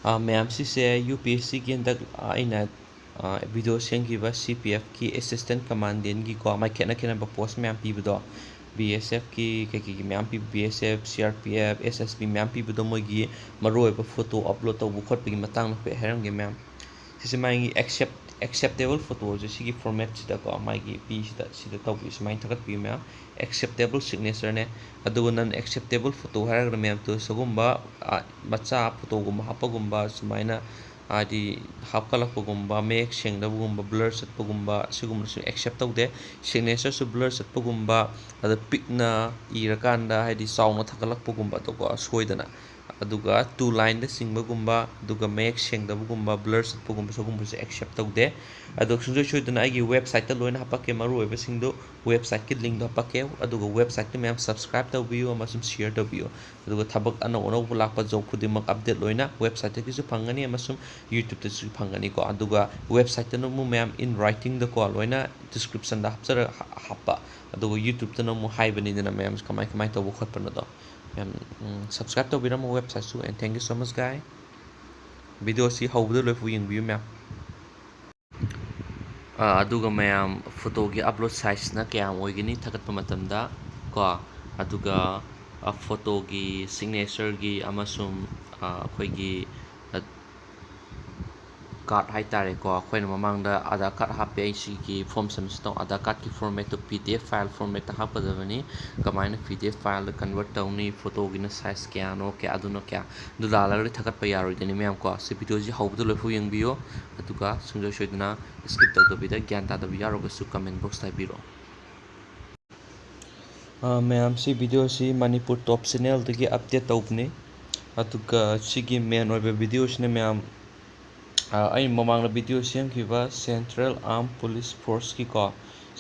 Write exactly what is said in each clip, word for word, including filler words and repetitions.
ꯑꯥ, ꯃꯌꯥꯝ, ꯁꯤꯁꯦ U P S ꯁꯤꯒꯤ ꯍꯟꯗꯛ, ꯑꯥ, ꯑꯩꯅ, ꯑꯥ, ꯚꯤꯗꯤꯑꯣ ꯁꯦꯝꯈꯤꯕ ꯁꯤ ꯄꯤ ꯑꯦꯐꯀꯤ ꯑꯦꯁꯤꯁꯇꯦꯟ ꯀꯃꯥꯟꯗꯦꯟꯒꯤꯀꯣ, ꯃꯥꯏ ꯈꯦꯠꯅ ꯈꯦꯠꯅꯕ ꯄꯣꯁ ꯃꯌꯥꯝ ꯄꯤꯕꯗꯣ, ꯕꯤ ꯑꯦꯁ ꯑꯦꯐꯀꯤ ꯀꯩꯀꯩꯒꯤ ꯃꯌꯥꯝ ꯄꯤꯕ, B S F, C R P F, S S B ꯃꯌꯥꯝ ꯄꯤꯕꯗꯣ, ꯃꯣꯏꯒꯤ ꯃꯔꯨꯑꯣꯏꯕ ꯐꯣꯇꯣ ꯑꯞꯂꯣꯗ ꯇꯧꯕ ꯈꯣꯠꯄꯒꯤ ꯃꯇꯥꯡꯗ ꯍꯥꯏꯐꯦꯠ ꯍꯥꯏꯔꯝꯒꯦ ꯃꯌꯥꯝ꯫ ꯁꯤꯁꯦ ꯃꯥꯒꯤ ꯑꯦꯛꯁꯦꯞ-, ꯑꯦꯛꯁꯦꯞꯇꯦꯕꯜ ꯐꯣꯇꯣꯁꯦ ꯁꯤꯒꯤ ꯐꯣꯔꯃꯦꯠꯁꯤꯗꯀꯣ, ꯃꯥꯒꯤ ꯄꯤꯁꯤꯗ, ꯁꯤꯗ ꯇꯧꯕꯤꯌꯨ, ꯁꯨꯃꯥꯏꯅ ꯊꯥꯒꯠꯄꯤꯌꯨ ꯃꯌꯥꯝ꯫ ꯑꯦꯛꯁꯦꯞꯇꯦꯕꯜ ꯁꯤꯒꯅꯦꯆꯔꯅꯦ꯫ ꯑꯗꯨꯒ ꯅꯟ ꯑꯦꯛꯁꯦꯞꯇꯦꯕꯜ ꯐꯣꯇꯣ ꯍꯥꯏꯔꯒꯅ ꯃꯌꯥꯝ ꯇꯨ ꯁꯤꯒꯨꯝꯕ, ꯑ, ꯃꯆꯥ ꯐꯣꯇꯣꯒꯨꯝꯕ ꯍꯥꯞꯄꯒꯨꯝꯕ, ꯁꯨꯃꯥꯏꯅ ꯍꯥꯏꯗꯤ ꯍꯥꯞꯀꯠꯂꯛꯄꯒꯨꯝꯕ, ꯃꯌꯦꯛ ꯁꯦꯡꯗꯕꯒꯨꯝꯕ, ꯕ꯭ꯂꯔ ꯆꯠꯄꯒꯨꯝꯕ, ꯁꯤꯒꯨꯝꯕꯁꯨ ꯑꯦꯛꯁꯦꯞ ꯇꯧꯗꯦ꯫ ꯁꯤꯒꯅꯦꯆꯔꯁꯨ ꯕ꯭ꯂꯔ ꯆꯠꯄꯒꯨꯝꯕ, ꯑꯗ ꯄꯤꯛꯅ ꯏꯔꯀꯥꯟꯗ ꯍꯥꯏꯗꯤ ꯆꯥꯎꯅ ꯊꯥꯒꯠꯂꯛꯄꯒꯨꯝꯕꯗꯣꯀꯣ, ꯁꯣꯏꯗꯅ꯫ ꯑꯗꯨꯒ ꯇꯨ ꯂꯥꯏꯟꯗ ꯆꯤꯡꯕꯒꯨꯝꯕ, ꯑꯗꯨꯒ ꯃꯌꯦꯛ ꯁꯦꯡꯗꯕꯒꯨꯝꯕ, ꯕ꯭ꯂꯔ ꯆꯠꯄꯒꯨꯝꯕ, ꯁꯤꯒꯨꯝꯕꯁꯦ ꯑꯦꯛꯁꯦꯞ ꯇꯧꯗꯦ꯫ ꯑꯗꯣ ꯁꯨꯡꯁꯣꯏ ꯁꯣꯏꯗꯅ ꯑꯩꯒꯤ ꯋꯦꯕꯁꯥꯏꯠꯇ ꯂꯣꯏꯅ ꯍꯥꯞꯄꯛꯀꯦ, ꯃꯔꯨꯑꯣꯏꯕꯁꯤꯡꯗꯣ ꯋꯦꯕꯁꯥꯏꯠꯀꯤ ꯂꯤꯡꯗꯣ ꯍꯥꯞꯄꯛꯀꯦ꯫ ꯑꯗꯨꯒ ꯋꯦꯕꯁꯥꯏꯠꯇ ꯃꯌꯥꯝ ꯁꯕꯁꯀ꯭ꯔꯥꯏꯕ ꯇꯧꯕꯤꯌꯨ ꯑꯃꯁꯨꯡ ꯁꯤꯌꯔ ꯇꯧꯕꯤꯌꯨ꯫ ꯑꯗꯨꯒ ꯊꯕꯛ ꯑꯅꯧ ꯑꯅꯧꯕ ꯂꯥꯛꯄ ꯖꯣꯕ ꯈꯨꯗꯤꯡꯃꯛ ꯑꯞꯗꯦꯠ ꯂꯣꯏꯅ ꯋꯦꯕꯁꯥꯏꯠꯇꯒꯤꯁꯨ ꯐꯪꯒꯅꯤ ꯑꯃꯁꯨꯡ ꯌꯨꯇ꯭ꯌꯨꯕꯇꯁꯨ ꯐꯪꯒꯅꯤꯀꯣ꯫ ꯑꯗꯨꯒ ꯋꯦꯕꯁꯥꯏꯠꯇꯅ ꯑꯃꯨꯛ ꯃꯌꯥꯝ in writingꯗꯀꯣ ꯂꯣꯏꯅ ꯗꯤꯁꯀ꯭ꯔꯤꯞꯁꯟꯗ ꯍꯥꯞꯆꯔ-, ꯍꯥꯞꯄ꯫ ꯑꯗꯨꯒ ꯌꯨꯇ꯭ꯌꯨꯕꯇꯅ ꯑꯃꯨꯛ ꯍꯥꯏꯕꯅꯤꯗꯅ ꯃꯌꯥꯝ ꯀꯃꯥꯏ ꯀꯃꯥꯏ ꯇꯧꯕ ꯈꯣꯠꯄꯅꯣꯗꯣ꯫ ꯃꯌꯥꯝ, ꯎꯝ, ꯁꯕꯁꯀ꯭ꯔꯥꯏꯕ ꯇꯧꯕꯤꯔꯝꯃꯣ ꯋꯦꯕꯁꯥꯏꯠꯁꯨ꯫ And thank you so much, guy꯫ ꯚꯤꯗꯤꯑꯣꯁꯤ ꯍꯧꯕꯗ ꯂꯣꯏꯐꯥꯎ ꯌꯦꯡꯕꯤꯌꯨ ꯃꯌꯥꯝ꯫ ꯑꯥ, ꯑꯗꯨꯒ ꯃꯌꯥꯝ, ꯐꯣꯇꯣꯒꯤ ꯑꯞꯂꯣꯗ ꯁꯥꯏꯖꯅ ꯀꯌꯥꯝ ꯑꯣꯏꯒꯅꯤ ꯊꯥꯒꯠꯄ ꯃꯇꯝꯗ ꯀꯣ, ꯑꯗꯨꯒ, ꯑꯥ, ꯐꯣꯇꯣꯒꯤ ꯁꯤꯒꯅꯦꯆꯔꯒꯤ ꯑꯃꯁꯨꯡ, ꯑꯥ, ꯑꯩꯈꯣꯏꯒꯤ, ꯑꯥ, ꯀꯥꯔꯗ ꯍꯥꯏꯇꯥꯔꯦꯀꯣ, ꯑꯩꯈꯣꯏꯅ ꯃꯃꯥꯡꯗ ꯑꯥꯙꯥꯔ ꯀꯥꯔꯗ ꯍꯥꯞꯄꯦ, ꯑꯩ ꯁꯤꯒꯤ ꯐꯣꯔꯝ ꯁꯕꯃꯤꯠ ꯇꯧ, ꯑꯥꯙꯥꯔ ꯀꯥꯔꯗꯀꯤ ꯐꯣꯔꯃꯦꯠꯇꯨ ꯄꯤ ꯗꯤ ꯑꯦꯐ ꯐꯥꯏꯜ ꯐꯣꯔꯃꯦꯠꯇ ꯍꯥꯞꯀꯗꯕꯅꯤ꯫ ꯀꯃꯥꯏꯅ ꯄꯤ ꯗꯤ ꯑꯦꯐ ꯐꯥꯏꯜꯗ ꯀꯟꯚꯔꯠ ꯇꯧꯅꯤ, ꯐꯣꯇꯣꯒꯤꯅ ꯁꯥꯏꯖ ꯀꯌꯥꯅꯣ, ꯀꯌꯥ, ꯑꯗꯨꯅ ꯀꯌꯥ, ꯑꯗꯨ ꯂꯥꯜꯂꯒꯗꯤ ꯊꯥꯒꯠꯄ ꯌꯥꯔꯣꯏꯗꯣꯏꯅꯤ ꯃꯌꯥꯝ ꯀꯣ꯫ ꯁꯤ ꯚꯤꯗꯤꯑꯣꯁꯤ ꯍꯧꯕꯗ ꯂꯣꯏꯐꯥꯎ ꯌꯦꯡꯕꯤꯌꯣ, ꯑꯗꯨꯒ ꯁꯨꯡꯁꯣꯏ ꯁꯣꯏꯗꯅ ꯁ꯭ꯀꯤꯞ ꯇꯧꯗꯕꯤꯗ ꯒ꯭ꯌꯥꯟ ꯇꯥꯗꯕ ꯌꯥꯎꯔꯒꯁꯨ ꯀꯃꯦꯟ ꯕꯣꯛꯁꯇ ꯍꯥꯏꯕꯤꯔꯛꯑꯣ꯫ ꯑꯥ, ꯃꯌꯥꯝ, ꯁꯤ ꯚꯤꯗꯤꯑꯣꯁꯤ ꯃꯅꯤꯄꯨꯔ ꯇꯣꯞ ꯆꯦꯅꯦꯜꯗꯒꯤ ꯑꯞꯗꯦꯠ ꯇꯧꯕꯅꯤ꯫ ꯑꯗꯨꯒ ꯁꯤꯒꯤ ꯃꯦꯟ ꯑꯣꯏꯕ ꯚꯤꯗꯤꯑꯣꯁꯤꯅ ꯃꯌꯥꯝ, ꯑꯥ, ꯑꯩ ꯃꯃꯥꯡꯗ ꯚꯤꯗꯤꯑꯣ ꯁꯦꯝꯈꯤꯕ ꯁꯦꯟꯇ꯭ꯔꯦꯜ ꯑꯥꯔꯝ ꯄꯨꯂꯤꯁ ꯐꯣꯔꯁꯀꯤꯀꯣ,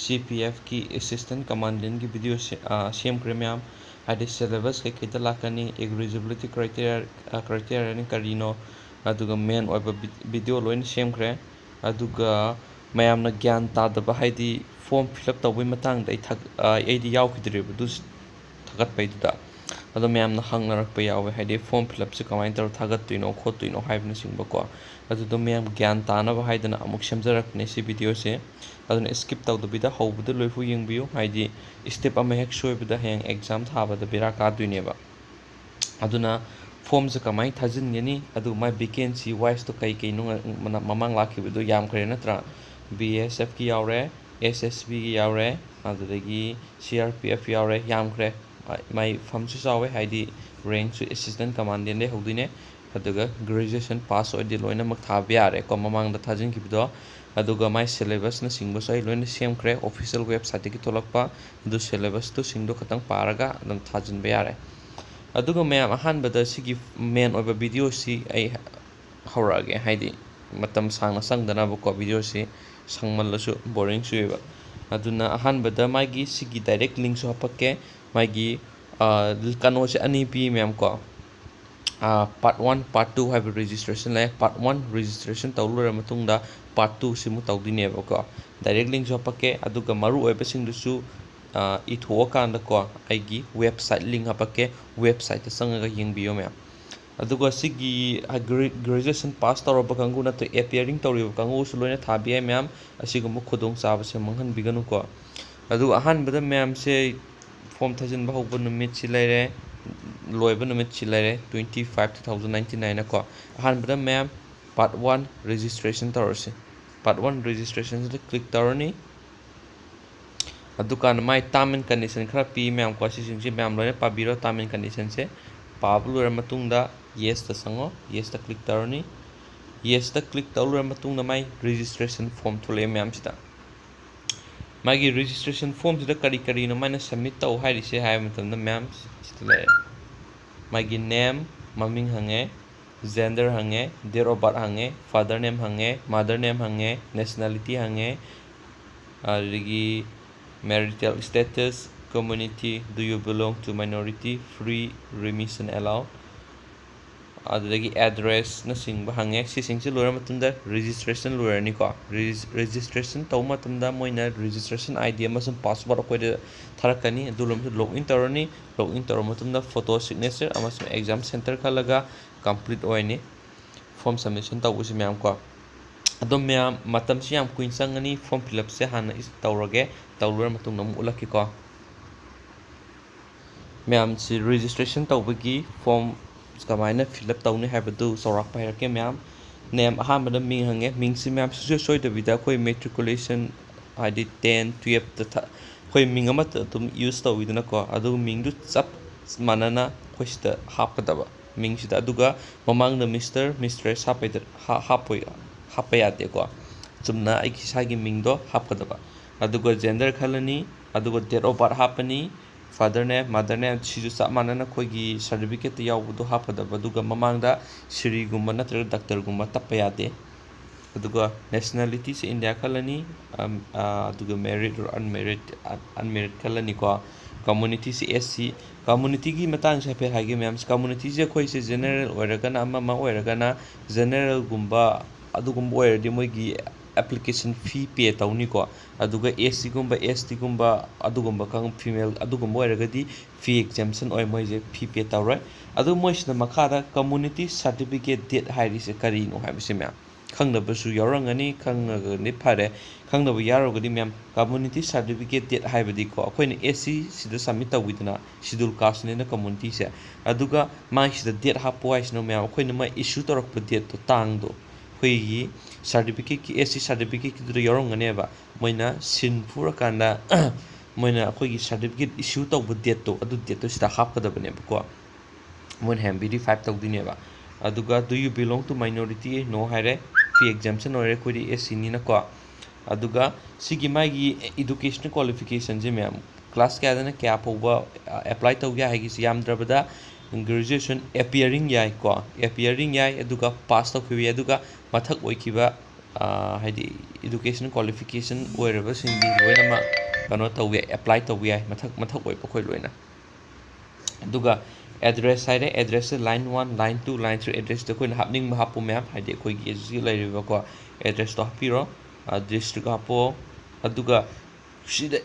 ꯁꯤ ꯄꯤ ꯑꯦꯐꯀꯤ ꯑꯦꯁꯤꯁꯇꯦꯟ ꯀꯃꯥꯟꯗꯦꯟꯒꯤ ꯚꯤꯗꯤꯑꯣ ꯁꯦ-, ꯑꯥ, ꯁꯦꯝꯈ꯭ꯔꯦ ꯃꯌꯥꯝ꯫ ꯍꯥꯏꯗꯤ ꯁꯦꯂꯦꯕꯁ ꯀꯩꯀꯩꯗ ꯂꯥꯛꯀꯅꯤ, ꯏꯂꯤꯖꯤꯕꯤꯂꯤꯇꯤ ꯀ꯭ꯔꯥꯏꯇꯦꯔꯤꯌꯥ, ꯑꯥ, ꯀ꯭ꯔꯥꯏꯇꯦꯔꯤꯌꯥꯅ ꯀꯔꯤꯅꯣ, ꯑꯗꯨꯒ ꯃꯦꯟ ꯑꯣꯏꯕ ꯚꯤ-, ꯚꯤꯗꯤꯑꯣ ꯂꯣꯏꯅ ꯁꯦꯝꯈ꯭ꯔꯦ꯫ ꯑꯗꯨꯒ ꯃꯌꯥꯝꯅ ꯒ꯭ꯌꯥꯟ ꯇꯥꯗꯕ, ꯍꯥꯏꯗꯤ ꯐꯣꯔꯝ ꯐꯤꯜ ꯑꯞ ꯇꯧꯕꯒꯤ ꯃꯇꯥꯡꯗ ꯑꯩ ꯊꯥꯒ-, ꯑꯥ, ꯑꯩꯗꯤ ꯌꯥꯎꯈꯤꯗ꯭ꯔꯦꯕ ꯑꯗꯨ ꯊꯥꯒꯠꯄꯩꯗꯨꯗ꯫ ꯑꯗꯣ ꯃꯌꯥꯝꯅ ꯍꯪꯅꯔꯛꯄ ꯌꯥꯎꯋꯦ, ꯍꯥꯏꯗꯤ form fill upꯁꯦ ꯀꯃꯥꯏꯅ ꯇꯧꯔ ꯊꯥꯒꯠꯇꯣꯏꯅꯣ ꯈꯣꯠꯇꯣꯏꯅꯣ ꯍꯥꯏꯕꯅꯆꯤꯡꯕꯀꯣ꯫ ꯑꯗꯨꯗꯣ ꯃꯌꯥꯝ ꯒ꯭ꯌꯥꯟ ꯇꯥꯅꯕ ꯍꯥꯏꯗꯅ ꯑꯃꯨꯛ ꯁꯦꯝꯖꯔꯛꯄꯅꯦ ꯁꯤ videoꯁꯦ꯫ ꯑꯗꯨꯅ skip ꯇꯧꯗꯕꯤꯗ ꯍꯧꯕꯗ ꯂꯣꯏꯐꯥꯎ ꯌꯦꯡꯕꯤꯌꯨ, ꯍꯥꯏꯗꯤ step ꯑꯃ ꯍꯦꯛ ꯁꯣꯏꯕꯗ ꯍꯌꯦꯡ exam ꯊꯥꯕꯗ ꯕꯦꯔꯥ ꯀꯥꯗꯣꯏꯅꯦꯕ꯫ ꯑꯗꯨꯅ formꯁꯦ ꯀꯃꯥꯏꯅ ꯊꯥꯖꯤꯟꯒꯅꯤ, ꯑꯗꯨꯒ ꯃꯥꯏ vacancy wiseꯇꯣ ꯀꯩ ꯀꯩꯅꯣ, ꯃꯃꯥꯡ ꯂꯥꯛꯈꯤꯕꯗꯣ ꯌꯥꯝꯈ꯭ꯔꯦ ꯅꯠꯇ꯭ꯔꯥ? BSFꯀꯤ ꯌꯥꯎꯔꯦ, SSBꯒꯤ ꯌꯥꯎꯔꯦ, ꯑꯗꯨꯗꯒꯤ CRPF ꯌꯥꯎꯔꯦ, ꯌꯥꯝꯈ꯭ꯔꯦ꯫ ꯃꯥꯏ firmꯁꯨ ꯆꯥꯎꯋꯦ, ꯍꯥꯏꯗꯤ rankꯁꯨ assistant commandantꯗꯩ ꯍꯧꯗꯣꯏꯅꯦ꯫ ꯑꯗꯨꯒ graduation pass ꯑꯣꯏꯔꯗꯤ ꯂꯣꯏꯅꯃꯛ ꯊꯥꯕ ꯌꯥꯔꯦꯀꯣ, ꯃꯃꯥꯡꯗ ꯊꯥꯖꯤꯟꯈꯤꯕꯗꯣ꯫ ꯑꯗꯨꯒ ꯃꯥꯏ syllabusꯅꯆꯤꯡꯕꯁꯨ ꯑꯩ ꯂꯣꯏꯅ ꯁꯦꯝꯈ꯭ꯔꯦ, official websiteꯇꯒꯤ ꯊꯣꯛꯂꯛꯄ꯫ ꯑꯗꯨ syllabusꯇꯨꯁꯤꯡꯗꯣ ꯈꯇꯪ ꯄꯥꯔꯒ ꯑꯗꯨꯝ ꯊꯥꯖꯤꯟꯕ ꯌꯥꯔꯦ꯫ ꯑꯗꯨꯒ ꯃꯌꯥꯝ, ꯑꯍꯥꯟꯕꯗ ꯁꯤꯒꯤ main ꯑꯣꯏꯕ videoꯁꯤ ꯑꯩ ꯍꯧꯔꯛꯑꯒꯦ, ꯍꯥꯏꯗꯤ ꯃꯇꯝ ꯁꯥꯡꯅ ꯆꯪꯗꯅꯕꯀꯣ, videoꯁꯤ ꯁꯥꯡꯃꯜꯂꯁꯨ boring ꯆꯨꯏꯌꯦꯕ꯫ ꯑꯗꯨꯅ ꯑꯍꯥꯟꯕꯗ ꯃꯥꯒꯤ ꯁꯤꯒꯤ direct linkꯁꯨ ꯍꯥꯄꯛꯀꯦ꯫ ꯃꯥꯒꯤ, ꯑ, ꯀꯩꯅꯣꯁꯦ ꯑꯅꯤ ꯄꯤ ꯃꯌꯥꯝ ꯀꯣ꯫ ꯑ, part one, part two ꯍꯥꯏꯕ registration ꯂꯩ꯫ Part one registration ꯇꯧ ꯂꯣꯏꯔ ꯃꯇꯨꯡꯗ part two ꯁꯤꯃꯨꯛ ꯇꯧꯗꯣꯏꯅꯦꯕꯀꯣ꯫ Direct linkꯁꯨ ꯍꯥꯄꯛꯀꯦ, ꯑꯗꯨꯒ ꯃꯔꯨ ꯑꯣꯏꯕꯁꯤꯡꯗꯨꯁꯨ, ꯑ, ꯏꯊꯣꯛꯑꯀꯥꯟꯗꯀꯣ ꯑꯩꯒꯤ website link ꯍꯥꯄꯛꯀꯦ, websiteꯇ ꯆꯪꯉꯒ ꯌꯦꯡꯕꯤꯌꯣ ꯃꯌꯥꯝ꯫ ꯑꯗꯨꯒ ꯁꯤꯒꯤ ꯒ꯭ꯔꯦ-, graduation pass ꯇꯧꯔꯕ ꯀꯥꯡꯕꯨ ꯅꯠꯇ꯭ꯔꯒ appearing ꯇꯧꯔꯤꯕ ꯀꯥꯡꯕꯨꯁꯨ ꯂꯣꯏꯅ ꯊꯥꯕ ꯌꯥꯏ ꯃꯌꯥꯝ꯫ ꯑꯁꯤꯒꯨꯝꯕ ꯈꯨꯗꯣꯡꯆꯥꯕꯁꯦ ꯃꯥꯡꯍꯟꯕꯤꯒꯅꯨꯀꯣ꯫ ꯑꯗꯨꯒ ꯑꯍꯥꯟꯕꯗ ꯃꯌꯥꯝꯁꯦ form ꯊꯥꯖꯤꯟꯕ ꯍꯧꯕ ꯅꯨꯃꯤꯠꯁꯤ ꯂꯩꯔꯦ, ꯂꯣꯏꯕ ꯅꯨꯃꯤꯠꯁꯤ ꯂꯩꯔꯦ, twenty five two thousand ninety nine ꯀꯣ꯫ ꯑꯍꯥꯟꯕꯗ ꯃꯌꯥꯝ part one registration ꯇꯧꯔꯁꯤ꯫ Part one registrationꯁꯤꯗ click ꯇꯧꯔꯅꯤ꯫ ꯑꯗꯨꯀꯥꯟꯗ ꯃꯥꯏ term and condition ꯈꯔ ꯄꯤ ꯃꯌꯥꯝꯀꯣ, ꯁꯤꯁꯤꯡꯁꯤ ꯃꯌꯥꯝ ꯂꯣꯏꯅ ꯄꯥꯕꯤꯔꯣ꯫ Term and conditionꯁꯦ ꯄꯥꯕ ꯂꯣꯏꯔ ꯃꯇꯨꯡꯗ yesꯇ ꯆꯪꯉꯣ, yesꯇ click ꯇꯧꯔꯅꯤ꯫ Yesꯇ click ꯇꯧ ꯂꯣꯏꯔ ꯃꯇꯨꯡꯗ ꯃꯥꯏ registration form ꯊꯣꯛꯂꯛꯑꯦ ꯃꯌꯥꯝꯁꯤꯗ꯫ ꯃꯥꯒꯤ registration formꯁꯤꯗ ꯀꯔꯤ ꯀꯔꯤꯅꯣ ꯃꯥꯅ submit ꯇꯧ ꯍꯥꯏꯔꯤꯁꯦ ꯍꯥꯏꯕ ꯃꯇꯝꯗ ꯃꯌꯥꯝ ꯁꯤꯗ ꯂꯩꯔꯦ꯫ ꯃꯥꯒꯤ name, ꯃꯃꯤꯡ ꯍꯪꯉꯦ, gender ꯍꯪꯉꯦ, date of birth ꯍꯪꯉꯦ, father name ꯍꯪꯉꯦ, mother name ꯍꯪꯉꯦ, nationality ꯍꯪꯉꯦ, ꯑꯗꯨꯗꯒꯤ marital status, community, do you belong to minority, free remission allowed, ꯑꯗꯨꯗꯒꯤ ꯑꯦꯗ꯭ꯔꯦꯁꯅꯆꯤꯡꯕ ꯍꯪꯉꯦ꯫ ꯁꯤꯁꯤꯡꯁꯤ ꯂꯣꯏꯔ ꯃꯇꯨꯡꯗ ꯔꯦꯖꯤꯁꯇ꯭ꯔꯦꯁꯟ ꯂꯣꯏꯔꯅꯤꯀꯣ꯫ ꯔꯦꯖꯤꯁ-, ꯔꯦꯖꯤꯁꯇ꯭ꯔꯦꯁꯟ ꯇꯧꯕ ꯃꯇꯝꯗ ꯃꯣꯏꯅ ꯔꯦꯖꯤꯁꯇ꯭ꯔꯦꯁꯟ ꯑꯥꯏ ꯗꯤ ꯑꯃꯁꯨꯡ ꯄꯥꯁꯋꯥꯔꯗ ꯑꯩꯈꯣꯏꯗ ꯊꯥꯔꯛꯀꯅꯤ꯫ ꯑꯗꯨ ꯂꯣꯏꯔ ꯃꯇꯨꯡꯗ ꯂꯣꯒ ꯏꯟ ꯇꯧꯔꯅꯤ꯫ ꯂꯣꯒ ꯏꯟ ꯇꯧꯔ ꯃꯇꯨꯡꯗ ꯐꯣꯇꯣ, ꯁꯤꯒꯅꯦꯆꯔ ꯑꯃꯁꯨꯡ ꯑꯦꯛꯖꯥꯝ ꯁꯦꯟꯇꯔ ꯈꯜꯂꯒ ꯀꯝꯄ꯭ꯂꯤꯠ ꯑꯣꯏꯔꯅꯤ ꯐꯣꯔꯝ ꯁꯕꯃꯤꯁꯟ ꯇꯧꯕꯁꯤ, ꯃꯌꯥꯝ ꯀꯣ꯫ ꯑꯗꯣ ꯃꯌꯥꯝ, ꯃꯇꯝꯁꯤ ꯌꯥꯝ ꯀꯨꯏꯅ ꯆꯪꯒꯅꯤ꯫ ꯐꯣꯔꯝ ꯐꯤꯜ ꯑꯞꯁꯦ ꯍꯥꯟꯅ ꯏꯁ-, ꯇꯧꯔꯒꯦ꯫ ꯇꯧ ꯂꯣꯏꯔ ꯃꯇꯨꯡꯗ ꯑꯃꯨꯛ ꯎꯠꯂꯛꯀꯦꯀꯣ꯫ ꯃꯌꯥꯝꯁꯤ ꯔꯦꯖꯤꯁꯇ꯭ꯔꯦꯁꯟ ꯇꯧꯕꯒꯤ ꯐꯣꯔꯝ ꯀꯃꯥꯏꯅ ꯐꯤꯜ ꯑꯞ ꯇꯧꯅꯤ ꯍꯥꯏꯕꯗꯨ ꯆꯥꯎꯔꯥꯛꯄ ꯍꯥꯏꯔꯛꯀꯦ ꯃꯌꯥꯝ꯫ ꯅꯦꯝ ꯑꯍꯥꯟꯕꯗ ꯃꯤꯡ ꯍꯪꯉꯦ꯫ ꯃꯤꯡꯁꯤ ꯃꯌꯥꯝ ꯁꯨꯡꯁꯣꯏ ꯁꯣꯏꯗꯕꯤꯗ ꯑꯩꯈꯣꯏ ꯃꯦꯇ꯭ꯔꯤꯀꯨꯂꯦꯁꯟ, ꯍꯥꯏꯗꯤ ꯇꯦꯟ, ꯇꯨꯌꯦꯜꯞꯇ ꯊ-, ꯑꯩꯈꯣꯏ ꯃꯤꯡ ꯑꯃꯠꯇ ꯑꯗꯨꯝ ꯌꯨꯁ ꯇꯧꯋꯤꯗꯅꯀꯣ꯫ ꯑꯗꯨꯒ ꯃꯤꯡꯗꯨ ꯆꯞ ꯃꯥꯟꯅꯅ ꯑꯩꯈꯣꯏ ꯁꯤꯗ ꯍꯥꯞꯀꯗꯕ, ꯃꯤꯡꯁꯤꯗ꯫ ꯑꯗꯨꯒ ꯃꯃꯥꯡꯗ ꯃꯤꯁꯇꯔ, ꯃꯤꯁꯇ꯭ꯔꯦꯁ ꯍꯥꯞꯄꯩꯗ-, ꯍꯥ-, ꯍꯥꯞꯄꯣꯏ-, ꯍꯥꯞꯄ ꯌꯥꯗꯦꯀꯣ꯫ ꯆꯨꯝꯅ ꯑꯩꯒꯤ ꯏꯁꯥꯒꯤ ꯃꯤꯡꯗꯣ ꯍꯥꯞꯀꯗꯕ꯫ ꯑꯗꯨꯒ ꯖꯦꯟꯗꯔ ꯈꯜꯂꯅꯤ, ꯑꯗꯨꯒ ꯗꯦꯠ ꯑꯣꯐ ꯕꯥꯔꯠ ꯍꯥꯞꯄꯅꯤ, ꯐꯥꯗꯔ ꯅꯦꯝ, ꯃꯥꯗꯔ ꯅꯦꯝ, ꯁꯤꯁꯨ ꯆꯞ ꯃꯥꯟꯅꯅ ꯑꯩꯈꯣꯏꯒꯤ ꯁꯥꯔꯇꯤꯐꯤꯀꯦꯠꯇ ꯌꯥꯎꯕꯗꯣ ꯍꯥꯞꯀꯗꯕ꯫ ꯑꯗꯨꯒ ꯃꯃꯥꯡꯗ ꯁ꯭ꯔꯤꯒꯨꯝꯕ ꯅꯠꯇ꯭ꯔꯒ ꯗꯥꯛꯇꯔꯒꯨꯝꯕ ꯇꯞꯄ ꯌꯥꯗꯦ꯫ ꯑꯗꯨꯒ ꯅꯦꯁꯅꯦꯂꯤꯇꯤꯁꯦ ꯏꯟꯗꯤꯌꯥ ꯈꯜꯂꯅꯤ, ꯑꯝ, ꯑ, ꯑꯗꯨꯒ ꯃꯦꯔꯤꯠ ꯑꯣꯔ ꯑꯟꯃꯦꯔꯤꯠ, ꯑꯟ-, ꯑꯟꯃꯦꯔꯤꯠ ꯈꯜꯂꯅꯤꯀꯣ꯫ ꯀꯝꯃꯨꯅꯤꯇꯤꯁꯦ ꯑꯦꯁ ꯁꯤ꯫ ꯀꯝꯃꯨꯅꯤꯇꯤꯒꯤ ꯃꯇꯥꯡꯁꯦ ꯍꯥꯏꯐꯦꯠ ꯍꯥꯏꯒꯦ ꯃꯌꯥꯝꯁꯦ꯫ ꯀꯝꯃꯨꯅꯤꯇꯤꯁꯦ ꯑꯩꯈꯣꯏꯁꯦ ꯖꯦꯅꯔꯦꯜ ꯑꯣꯏꯔꯒꯅ, ꯑꯃ ꯑꯃ ꯑꯣꯏꯔꯒꯅ, ꯖꯦꯅꯔꯦꯜꯒꯨꯝꯕ ꯑꯗꯨꯒꯨꯝꯕ ꯑꯣꯏꯔꯗꯤ ꯃꯣꯏꯒꯤ ꯑꯦꯄ꯭ꯂꯤꯀꯦꯁꯟ ꯐꯤ ꯄꯦ ꯇꯧꯅꯤꯀꯣ꯫ ꯑꯗꯨꯒ ꯑꯦꯁ ꯁꯤꯒꯨꯝꯕ, ꯑꯦꯁ ꯇꯤꯒꯨꯝꯕ, ꯑꯗꯨꯒꯨꯝꯕ ꯀꯥꯡ-, ꯐꯤꯃꯦꯜ ꯑꯗꯨꯒꯨꯝꯕ ꯑꯣꯏꯔꯒꯗꯤ ꯐꯤ ꯑꯦꯛꯖꯦꯝꯁꯟ ꯑꯣꯏ, ꯃꯣꯏꯁꯦ ꯐꯤ ꯄꯦ ꯇꯧꯔꯣꯏ꯫ ꯑꯗꯨ ꯃꯣꯏꯁꯤꯗ ꯃꯈꯥꯗ ꯀꯝꯃꯨꯅꯤꯇꯤ ꯁꯥꯔꯇꯤꯐꯤꯀꯦꯠ ꯗꯦꯠ ꯍꯥꯏꯔꯤꯁꯦ ꯀꯔꯤꯅꯣ ꯍꯥꯏꯕꯁꯦ ꯃꯌꯥꯝ ꯈꯪꯗꯕꯁꯨ ꯌꯥꯎꯔꯝꯒꯅꯤ꯫ ꯈꯪꯉꯒꯗꯤ ꯐꯔꯦ, ꯈꯪꯗꯕ ꯌꯥꯎꯔꯒꯗꯤ ꯃꯌꯥꯝ, ꯀꯝꯃꯨꯅꯤꯇꯤ ꯁꯥꯔꯇꯤꯐꯤꯀꯦꯠ ꯗꯦꯠ ꯍꯥꯏꯕꯗꯤꯀꯣ, ꯑꯩꯈꯣꯏꯅ ꯑꯦꯁ ꯁꯤ ꯁꯤꯗ ꯁꯕꯃꯤꯠ ꯇꯧꯋꯤꯗꯅ, ꯁꯤꯗꯨꯜ ꯀꯥꯁꯅꯦꯅ ꯀꯝꯃꯨꯅꯤꯇꯤꯁꯦ꯫ ꯑꯗꯨꯒ ꯃꯥꯒꯤꯁꯤꯗ ꯗꯦꯠ ꯍꯥꯞꯄꯨ ꯍꯥꯏꯁꯤꯅ ꯃꯌꯥꯝ ꯑꯩꯈꯣꯏꯅ ꯃꯥ ꯏꯁꯨ ꯇꯧꯔꯛꯄ ꯗꯦꯠꯇꯣ, ꯇꯥꯡꯗꯣ, ꯑꯩꯈꯣꯏꯒꯤ ꯁꯥꯔꯇꯤꯐꯤꯀꯦꯠꯀꯤ, ꯑꯦꯁ ꯁꯤ ꯁꯥꯔꯇꯤꯐꯤꯀꯦꯠꯀꯤꯗꯨꯗ ꯌꯥꯎꯔꯝꯒꯅꯦꯕ꯫ ꯃꯣꯏꯅ ꯁꯤꯟ ꯐꯨꯔꯀꯥꯟꯗ ꯃꯣꯏꯅ ꯑꯩꯈꯣꯏꯒꯤ ꯁꯥꯔꯇꯤꯐꯤꯀꯦꯠ ꯏꯁꯨ ꯇꯧꯕ ꯗꯦꯠꯇꯣ, ꯑꯗꯨ ꯗꯦꯠꯇꯣ ꯁꯤꯗ ꯍꯥꯞꯀꯗꯕꯅꯦꯕꯀꯣ꯫ ꯃꯣꯏꯅ ꯍꯌꯦꯡ ꯚꯦꯔꯤꯐꯥꯏ ꯇꯧꯗꯣꯏꯅꯦꯕ꯫ ꯑꯗꯨꯒ "Do you belong to minority?" No ꯍꯥꯏꯔꯦ, ꯐꯤ ꯑꯦꯛꯖꯦꯝꯁꯟ ꯑꯣꯏꯔꯦ, ꯑꯩꯈꯣꯏꯗꯤ ꯑꯦꯁ ꯁꯤꯅꯤꯅꯀꯣ꯫ ꯑꯗꯨꯒ ꯁꯤꯒꯤ ꯃꯥꯒꯤ ꯏꯗꯨꯀꯦꯁꯅꯦꯜ ꯀ꯭ꯋꯥꯂꯤꯐꯤꯀꯦꯁꯟꯁꯦ ꯃꯌꯥꯝ, ꯀ꯭ꯂꯥꯁ ꯀꯌꯥꯗꯅ ꯀꯌꯥ ꯐꯥꯎꯕ ꯑꯦꯄ꯭ꯂꯥꯏ ꯇꯧ ꯌꯥꯏ ꯍꯥꯏꯒꯦꯁꯦ, ꯌꯥꯝꯗ꯭ꯔꯕꯗ ꯒ꯭ꯔꯦꯖꯨꯑꯦꯁꯟ ꯑꯦꯄꯤꯌꯔꯤꯡ ꯌꯥꯏꯀꯣ, ꯑꯦꯄꯤꯌꯔꯤꯡ ꯌꯥꯏ, ꯑꯗꯨꯒ ꯄꯥꯁ ꯇꯧꯈꯤꯕ ꯌꯥꯏ, ꯑꯗꯨꯒ ꯃꯊꯛ ꯑꯣꯏꯈꯤꯕ, ꯑ, ꯍꯥꯏꯗꯤ ꯏꯗꯨꯀꯦꯁꯟ ꯀ꯭ꯋꯥꯂꯤꯐꯤꯀꯦꯁꯟ ꯑꯣꯏꯔꯕꯁꯤꯡꯗꯤ ꯂꯣꯏꯅꯃꯛ ꯀꯩꯅꯣ ꯇꯧꯕ ꯌꯥꯏ, ꯑꯦꯄ꯭ꯂꯥꯏ ꯇꯧꯕ ꯌꯥꯏ, ꯃꯊꯛ, ꯃꯊꯛ ꯑꯣꯏꯕ ꯑꯩꯈꯣꯏ ꯂꯣꯏꯅ꯫ ꯑꯗꯨꯒ ꯑꯦꯗ꯭ꯔꯦꯁ ꯍꯥꯏꯔꯦ, ꯑꯦꯗ꯭ꯔꯦꯁꯁꯦ line one, line two, line three ꯑꯦꯗ꯭ꯔꯦꯁꯇ ꯑꯩꯈꯣꯏꯅ ꯍꯥꯞꯅꯤꯡꯕ ꯍꯥꯞꯄꯣ ꯃꯌꯥꯝ, ꯍꯥꯏꯗꯤ ꯑꯩꯈꯣꯏꯒꯤ ꯍꯧꯖꯤꯛ ꯂꯩꯔꯤꯕꯀꯣ ꯑꯦꯗ꯭ꯔꯦꯁꯇꯣ ꯍꯥꯞꯄꯤꯔꯣ, ꯗꯤꯁꯇ꯭ꯔꯤꯛ ꯍꯥꯞꯄꯣ꯫ ꯑꯗꯨꯒ ꯁꯤꯗ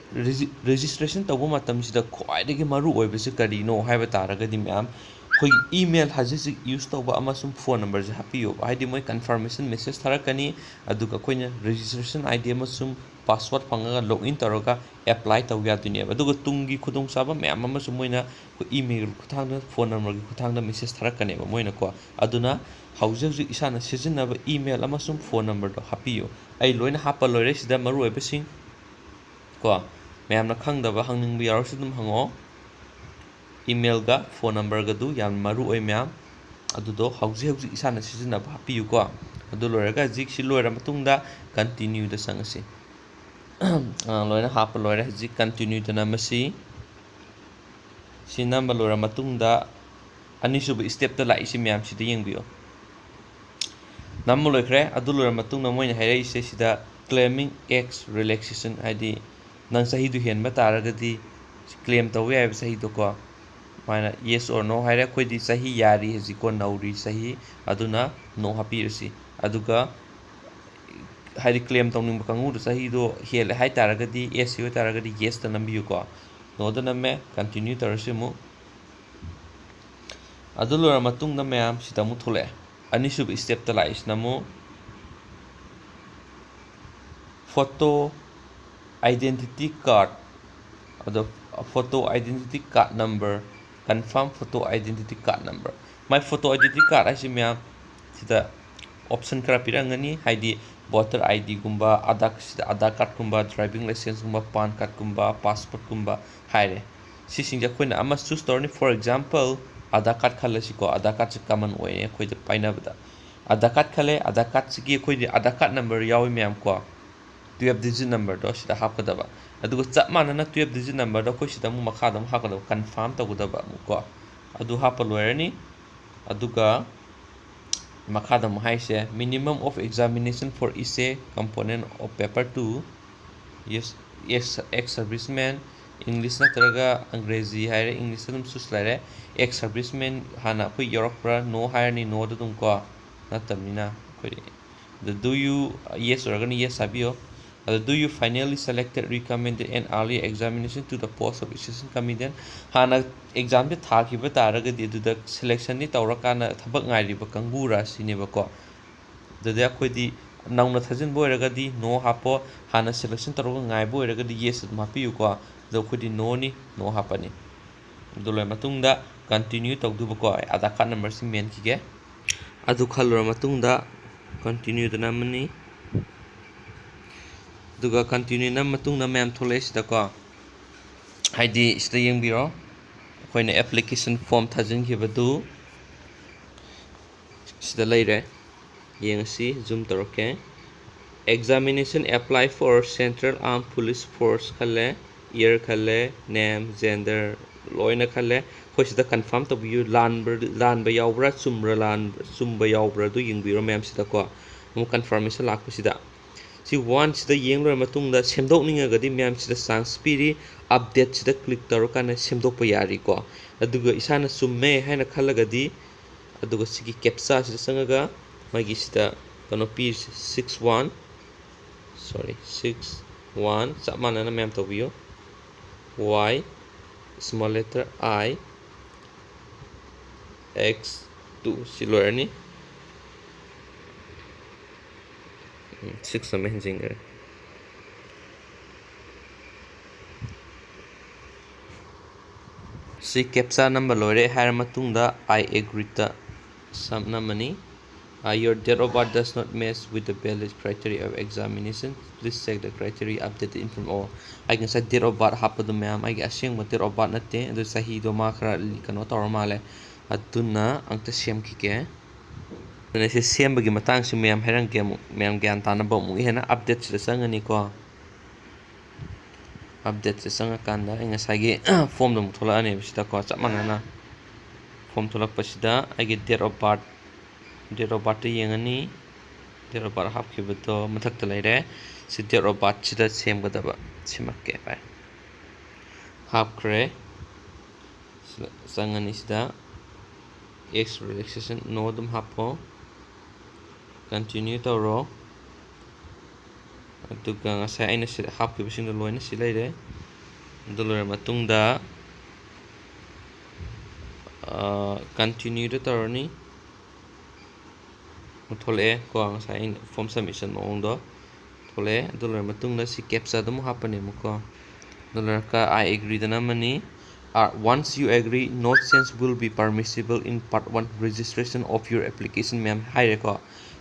ꯔꯦꯖꯤꯁꯇ꯭ꯔꯦꯁꯟ ꯇꯧꯕ ꯃꯇꯝꯁꯤꯗ ꯈ꯭ꯋꯥꯏꯗꯒꯤ ꯃꯔꯨ ꯑꯣꯏꯕꯁꯤ ꯀꯔꯤꯅꯣ ꯍꯥꯏꯕ ꯇꯥꯔꯒꯗꯤ ꯃꯌꯥꯝ, ꯑꯩꯈꯣꯏꯒꯤ ꯏꯃꯦꯜ ꯍꯧꯖꯤꯛ ꯍꯧꯖꯤꯛ ꯌꯨꯁ ꯇꯧꯕ ꯑꯃꯁꯨꯡ ꯐꯣꯟ ꯅꯝꯕꯔꯁꯦ ꯍꯥꯞꯄꯤꯌꯣꯕ꯫ ꯍꯥꯏꯗꯤ ꯃꯣꯏ ꯀꯟꯐꯥꯔꯃꯦꯁꯟ ꯃꯦꯁꯦꯖ ꯊꯥꯔꯛꯀꯅꯤ, ꯑꯗꯨꯒ ꯑꯩꯈꯣꯏꯅ ꯔꯦꯖꯤꯁꯇ꯭ꯔꯦꯁꯟ ꯑꯥꯏ ꯗꯤ ꯑꯃꯁꯨꯡ ꯄꯥꯁꯋꯥꯔꯗ ꯐꯪꯉꯒ ꯂꯣꯒ ꯏꯟ ꯇꯧꯔꯒ ꯑꯦꯄ꯭ꯂꯥꯏ ꯇꯧꯕ ꯌꯥꯗꯣꯏꯅꯦꯕ꯫ ꯑꯗꯨꯒ ꯇꯨꯡꯒꯤ ꯈꯨꯗꯣꯡꯆꯥꯕ ꯃꯌꯥꯝ ꯑꯃꯁꯨ ꯃꯣꯏꯅ ꯑꯩꯈꯣꯏ ꯏꯃꯦꯜ ꯈꯨꯠꯊꯥꯡꯗ, ꯐꯣꯟ ꯅꯝꯕꯔꯒꯤ ꯈꯨꯠꯊꯥꯡꯗ ꯃꯦꯁꯦꯖ ꯊꯥꯔꯛꯀꯅꯦꯕ ꯃꯣꯏꯅꯀꯣ꯫ ꯑꯗꯨꯅ ꯍꯧꯖꯤꯛ ꯍꯧꯖꯤꯛ ꯏꯁꯥꯅ ꯁꯤꯖꯤꯟꯅꯕ ꯏꯃꯦꯜ ꯑꯃꯁꯨꯡ ꯐꯣꯟ ꯅꯝꯕꯔꯗꯣ ꯍꯥꯞꯄꯤꯌꯨ꯫ ꯑꯩ ꯂꯣꯏꯅ ꯍꯥꯞꯄ ꯂꯣꯏꯔꯦ ꯁꯤꯗ ꯃꯔꯨꯑꯣꯏꯕꯁꯤꯡ ꯀꯣ꯫ ꯃꯌꯥꯝꯅ ꯈꯪꯗꯕ ꯍꯪꯅꯤꯡꯕ ꯌꯥꯎꯔꯁꯨ ꯑꯗꯨꯝ ꯍꯪꯉꯛꯑꯣ꯫ ꯏꯃꯦꯜꯒ ꯐꯣꯟ ꯅꯝꯕꯔꯒꯗꯨ ꯌꯥꯝ ꯃꯔꯨ ꯑꯣꯏ ꯃꯌꯥꯝ, ꯑꯗꯨꯗꯣ ꯍꯧꯖꯤꯛ ꯍꯧꯖꯤꯛ ꯏꯁꯥꯅ ꯁꯤꯖꯤꯟꯅꯕ ꯍꯥꯞꯄꯤꯌꯨꯀꯣ꯫ ꯑꯗꯨ ꯂꯣꯏꯔꯒ ꯍꯧꯖꯤꯛ ꯁꯤ ꯂꯣꯏꯔ ꯃꯇꯨꯡꯗ ꯀꯟꯇꯤꯅ꯭ꯌꯨꯗ ꯆꯪꯉꯁꯤ꯫ ꯑ, ꯂꯣꯏꯅ ꯍꯥꯞꯄ ꯂꯣꯏꯔꯦ꯫ ꯍꯧꯖꯤꯛ ꯀꯟꯇꯤꯅ꯭ꯌꯨꯗ ꯅꯝꯃꯁꯤ꯫ ꯁꯤ ꯅꯝꯕ ꯂꯣꯏꯔ ꯃꯇꯨꯡꯗ ꯑꯅꯤꯁꯨꯕ ꯁ꯭ꯇꯦꯞꯇ ꯂꯥꯛꯏꯁꯤ ꯃꯌꯥꯝꯁꯤꯗ ꯌꯦꯡꯕꯤꯌꯨ꯫ ꯅꯝꯕ ꯂꯣꯏꯈ꯭ꯔꯦ꯫ ꯑꯗꯨ ꯂꯣꯏꯔ ꯃꯇꯨꯡꯗ ꯃꯣꯏꯅ ꯍꯥꯏꯔꯛꯏꯁꯦ ꯁꯤꯗ claiming age relaxation, ꯍꯥꯏꯗꯤ ꯅꯪ ꯆꯍꯤꯗꯨ ꯍꯦꯟꯕ ꯇꯥꯔꯒꯗꯤ ꯀ꯭ꯂꯦꯝ ꯇꯧꯕ ꯌꯥꯏꯕ ꯆꯍꯤꯗꯣꯀꯣ꯫ ꯃꯥꯅ yes or no ꯍꯥꯏꯔꯦ꯫ ꯑꯩꯈꯣꯏꯗꯤ ꯆꯍꯤ ꯌꯥꯔꯤ ꯍꯧꯖꯤꯛꯀꯣ, ꯅꯧꯔꯤ ꯆꯍꯤ, ꯑꯗꯨꯅ no ꯍꯥꯞꯄꯤꯔꯁꯤ꯫ ꯑꯗꯨꯒ ꯍꯥꯏꯗꯤ ꯀ꯭ꯂꯦꯝ ꯇꯧꯅꯤꯡꯕ ꯀꯥꯡꯕꯨꯗꯣ ꯆꯍꯤꯗꯣ ꯍꯦꯜꯂꯦ ꯍꯥꯏ ꯇꯥꯔꯒꯗꯤ, ꯑꯦꯁ ꯁꯤ ꯑꯣꯏ ꯇꯥꯔꯒꯗꯤ ꯌꯦꯁꯇ ꯅꯝꯕꯤꯌꯨꯀꯣ꯫ ꯅꯣꯗ ꯅꯝꯃꯦ, ꯀꯟꯇꯤꯅ꯭ꯌꯨ ꯇꯧꯔꯁꯤ ꯑꯃꯨꯛ꯫ ꯑꯗꯨ ꯂꯣꯏꯔ ꯃꯇꯨꯡꯗ ꯃꯌꯥꯝ ꯁꯤꯗ ꯑꯃꯨꯛ ꯊꯣꯛꯂꯛꯑꯦ꯫ ꯑꯅꯤꯁꯨꯕ ꯁ꯭ꯇꯦꯞꯇ ꯂꯥꯛꯏꯁꯤꯅ ꯑꯃꯨꯛ photo identity card, ꯑꯗꯣ photo identity card number, confirm photo identity card number꯫ My photo identity card ꯍꯥꯏꯁꯤ ꯃꯌꯥꯝ ꯁꯤꯗ ꯑꯣꯞꯁꯟ ꯈꯔ ꯄꯤꯔꯝꯒꯅꯤ, ꯍꯥꯏꯗꯤ ꯚꯣꯇꯔ ꯑꯥꯏ ꯗꯤꯒꯨꯝꯕ, ꯑꯙꯥꯔ, ꯁꯤꯗ ꯑꯙꯥꯔ ꯀꯥꯔꯗꯀꯨꯝꯕ, ꯗ꯭ꯔꯥꯏꯚꯤꯡ ꯂꯥꯏꯁꯦꯟꯁꯀꯨꯝꯕ, ꯄꯥꯟ ꯀꯥꯔꯗꯀꯨꯝꯕ, ꯄꯥꯁꯄꯣꯔꯠꯀꯨꯝꯕ ꯍꯥꯏꯔꯦ꯫ ꯁꯤꯁꯤꯡꯁꯦ ꯑꯩꯈꯣꯏꯅ ꯑꯃ ꯆꯨꯁ ꯇꯧꯔꯅꯤ꯫ For example, ꯑꯙꯥꯔ ꯀꯥꯔꯗ ꯈꯜꯂꯁꯤꯀꯣ, ꯑꯙꯥꯔ ꯀꯥꯔꯗꯁꯦ ꯀꯃꯟ ꯑꯣꯏꯌꯦ ꯑꯩꯈꯣꯏꯗ ꯄꯥꯏꯅꯕꯗ꯫ ꯑꯙꯥꯔ ꯀꯥꯔꯗ ꯈꯜꯂꯦ, ꯑꯙꯥꯔ ꯀꯥꯔꯗꯁꯤꯒꯤ ꯑꯩꯈꯣꯏꯗꯤ ꯑꯙꯥꯔ ꯀꯥꯔꯗ ꯅꯝꯕꯔ ꯌꯥꯎꯏ ꯃꯌꯥꯝ ꯀꯣ, twelve digit ꯅꯝꯕꯔꯗꯣ ꯁꯤꯗ ꯍꯥꯞꯀꯗꯕ꯫ ꯑꯗꯨꯒ ꯆꯞ ꯃꯥꯟꯅꯅ twelve digit ꯅꯝꯕꯔꯗꯣ ꯑꯩꯈꯣꯏ ꯁꯤꯗ ꯑꯃꯨꯛ ꯃꯈꯥꯗ ꯑꯃꯨꯛ ꯍꯥꯞꯀꯗꯕ, ꯀꯟꯐꯥꯔꯝ ꯇꯧꯒꯗꯕ ꯑꯃꯨꯛ ꯀꯣ꯫ ꯑꯗꯨ ꯍꯥꯞꯄ ꯂꯣꯏꯔꯅꯤ꯫ ꯑꯗꯨꯒ ꯃꯈꯥꯗ ꯑꯃꯨꯛ ꯍꯥꯏꯁꯦ, minimum of examination for essay component of paper two, yes, ex, ex serviceman, English ꯅꯠꯇ꯭ꯔꯒ ꯑꯪꯒ꯭ꯔꯦꯖꯤ ꯍꯥꯏꯔꯦ, English ꯑꯗꯨꯝ choose ꯂꯩꯔꯦ꯫ Ex serviceman ꯍꯥꯟꯅ ꯑꯩꯈꯣꯏ ꯌꯥꯎꯔꯛꯄ꯭ꯔꯥ? No ꯍꯥꯏꯔꯅꯤ, no ꯗ ꯑꯗꯨꯝ ꯀꯣ, ꯅꯠꯇꯕꯅꯤꯅ ꯑꯩꯈꯣꯏ꯫ ꯑꯗ do you, yes ꯑꯣꯏꯔꯒꯅ yes ꯍꯥꯏꯕꯤꯌꯣ꯫ ꯑꯗ do you finally selected, recommended an early examination to the post of assistant commandant? ꯍꯥꯟꯅ exam ꯁꯦ ꯊꯥꯈꯤꯕ ꯇꯥꯔꯒꯗꯤ ꯑꯗꯨꯗ selection ꯗꯤ ꯇꯧꯔꯀꯥꯟꯗ ꯊꯕꯛ ꯉꯥꯏꯔꯤꯕ ꯀꯥꯡꯕꯨꯔꯥ ꯁꯤꯅꯦꯕꯀꯣ꯫ ꯑꯗꯨꯗꯤ ꯑꯩꯈꯣꯏꯗꯤ ꯅꯧꯅ ꯊꯥꯖꯤꯟꯕ ꯑꯣꯏꯔꯒꯗꯤ no ꯍꯥꯞꯄꯣ, ꯍꯥꯟꯅ selection ꯇꯧꯔꯒ ꯉꯥꯏꯕ ꯑꯣꯏꯔꯒꯗꯤ yes ꯑꯗꯨꯝ ꯍꯥꯞꯄꯤꯌꯨꯀꯣ꯫ ꯑꯗꯣ ꯑꯩꯈꯣꯏꯗꯤ no ꯅꯤ, no ꯍꯥꯞꯄꯅꯤ꯫ ꯑꯗꯨ ꯂꯣꯏꯔ ꯃꯇꯨꯡꯗ continue ꯇꯧꯗꯧꯕꯀꯣ, ꯑꯩ Aadhaar card number ꯁꯤ ꯃꯦꯟꯈꯤꯒꯦ꯫ ꯑꯗꯨ ꯈꯜꯂꯨꯔ ꯃꯇꯨꯡꯗ continue ꯗ ꯅꯝꯃꯅꯤ꯫ ꯑꯗꯨꯒ continue ꯅꯝ ꯃꯇꯨꯡꯗ ꯃꯌꯥꯝ ꯊꯣꯛꯂꯛꯑꯦ ꯁꯤꯗꯀꯣ, ꯍꯥꯏꯗꯤ ꯁꯤꯗ ꯌꯦꯡꯕꯤꯔꯣ, ꯑꯩꯈꯣꯏꯅ application form ꯊꯥꯖꯤꯟꯈꯤꯕꯗꯨ ꯁꯤꯗ ꯂꯩꯔꯦ꯫ ꯌꯦꯡꯉꯁꯤ, zoom ꯇꯧꯔꯛꯀꯦ꯫ Examination apply for Central Armed Police Force ꯈꯜꯂꯦ, year ꯈꯜꯂꯦ, name, gender ꯂꯣꯏꯅ ꯈꯜꯂꯦ꯫ ꯑꯩꯈꯣꯏ ꯁꯤꯗ confirm ꯇꯧꯕꯤꯌꯨ, ꯂꯥꯟꯕ, ꯂꯥꯟꯕ ꯌꯥꯎꯕ꯭ꯔꯥ, ꯆꯨꯝꯕ꯭ꯔꯥ, ꯂꯥꯟꯕ, ꯆꯨꯝꯕ ꯌꯥꯎꯕ꯭ꯔꯥ ꯑꯗꯨ ꯌꯦꯡꯕꯤꯔꯣ ꯃꯌꯥꯝꯁꯤꯗꯀꯣ꯫ ꯑꯃꯨꯛ confirmation ꯂꯥꯛꯄꯁꯤꯗ꯫ ꯁꯤ one ꯁꯤꯗ ꯌꯦꯡ ꯂꯣꯏꯔ ꯃꯇꯨꯡꯗ ꯁꯦꯝꯗꯣꯛꯅꯤꯡꯉꯒꯗꯤ ꯃꯌꯥꯝꯁꯤꯗ chance ꯄꯤꯔꯤ, update ꯁꯤꯗ click ꯇꯧꯔꯀꯥꯟꯗ ꯁꯦꯝꯗꯣꯛꯄ ꯌꯥꯔꯤꯀꯣ꯫ ꯑꯗꯨꯒ ꯏꯁꯥꯅ ꯆꯨꯝꯃꯦ ꯍꯥꯏꯅ ꯈꯜꯂꯒꯗꯤ, ꯑꯗꯨꯒ ꯁꯤꯒꯤ captcha ꯁꯤꯗ ꯆꯪꯉꯒ ꯃꯥꯒꯤ ꯁꯤꯗ ꯀꯩꯅꯣ ꯄꯤꯔꯤꯁꯦ, six one, sorry, six one, ꯆꯞ ꯃꯥꯟꯅꯅ ꯃꯌꯥꯝ ꯇꯧꯕꯤꯌꯨ꯫ Y, small letter I, X two, ꯁꯤ ꯂꯣꯏꯔꯅꯤ꯫ ꯎꯝ, six ꯑꯃ ꯍꯦꯟꯖꯤꯟꯈ꯭ꯔꯦ꯫ ꯁꯤ captcha ꯅꯝꯕ ꯂꯣꯏꯔꯦ ꯍꯥꯏꯔ ꯃꯇꯨꯡꯗ I agree ꯇ ꯁꯝ ꯅꯝꯃꯅꯤ꯫ Uh, your date of birth does not match with the valid criteria of examination. Please check the criteria updated inform. ꯑꯣ, ꯑꯩ ꯉꯁꯥꯏ date of birth ꯍꯥꯞꯄꯗꯣ ꯃꯌꯥꯝ ꯑꯩꯒꯤ ꯑꯁꯦꯡꯕ date of birth ꯅꯠꯇꯦ, ꯑꯗꯨ ꯆꯍꯤꯗꯣ ꯃꯥ ꯈꯔ ꯀꯩꯅꯣ ꯇꯧꯔ ꯃꯥꯜꯂꯦ꯫ ꯑꯗꯨꯅ ꯑꯝꯇ ꯁꯦꯝꯈꯤꯒꯦ꯫ ꯑꯗꯨꯅ ꯁꯤ ꯁꯦꯝꯕꯒꯤ ꯃꯇꯥꯡꯁꯤ ꯃꯌꯥꯝ ꯍꯥꯏꯔꯝꯒꯦ ꯑꯃꯨꯛ, ꯃꯌꯥꯝ ꯒ꯭ꯌꯥꯟ ꯇꯥꯅꯕ ꯑꯃꯨꯛ ꯍꯦꯟꯅ update ꯁꯤꯗ ꯆꯪꯉꯅꯤꯀꯣ꯫ Update ꯁꯦ ꯆꯪꯉꯀꯥꯟꯗ ꯑꯩ ꯉꯁꯥꯏꯒꯤ form ꯗꯣ ꯑꯃꯨꯛ ꯊꯣꯛꯂꯛꯑꯅꯦꯕ ꯁꯤꯗꯀꯣ, ꯆꯞ ꯃꯥꯟꯅꯅ form ꯊꯣꯛꯂꯛꯄꯁꯤꯗ ꯑꯩꯒꯤ date of birth, date of birth ꯇ ꯌꯦꯡꯉꯅꯤ꯫ Date of birth ꯍꯥꯞꯈꯤꯕꯗꯣ ꯃꯊꯛꯇ ꯂꯩꯔꯦ꯫ ꯁꯤ date of birth ꯁꯤꯗ ꯁꯦꯝꯒꯗꯕ, ꯁꯦꯝꯃꯛꯀꯦ ꯚꯥꯏ꯫ ꯍꯥꯞꯈ꯭ꯔꯦ꯫ ꯁꯤꯗ ꯆꯪꯉꯅꯤ꯫ ꯁꯤꯗ age relaxation no ꯑꯗꯨꯝ ꯍꯥꯞꯄꯣ꯫ Continue ꯇꯧꯔꯣ꯫ ꯑꯗꯨꯒ ꯉꯁꯥꯏ ꯑꯩꯅ ꯁꯤꯗ ꯍꯥꯞꯈꯤꯕꯁꯤꯡꯗꯣ ꯂꯣꯏꯅ ꯁꯤ ꯂꯩꯔꯦ꯫ ꯑꯗꯨ ꯂꯣꯏꯔ ꯃꯇꯨꯡꯗ, ꯑ, Continue ꯗ ꯇꯧꯔꯅꯤ꯫ ꯊꯣꯛꯂꯛꯑꯦ ꯀꯣ, ꯉꯁꯥꯏ ꯑꯩꯅ form submission ꯃꯑꯣꯡꯗꯣ ꯊꯣꯛꯂꯛꯑꯦ꯫ ꯑꯗꯨ ꯂꯣꯏꯔ ꯃꯇꯨꯡꯗ ꯁꯤ captcha ꯗꯨ ꯑꯃꯨꯛ ꯍꯥꯞꯄꯅꯦꯕꯀꯣ꯫ ꯑꯗꯨ ꯂꯣꯏꯔꯒ "I agree" the ꯅꯝꯃꯅꯤ꯫ "Uh, once you agree, no change will be permissible in part one registration of your application" ꯃꯌꯥꯝ ꯍꯥꯏꯔꯦꯀꯣ꯫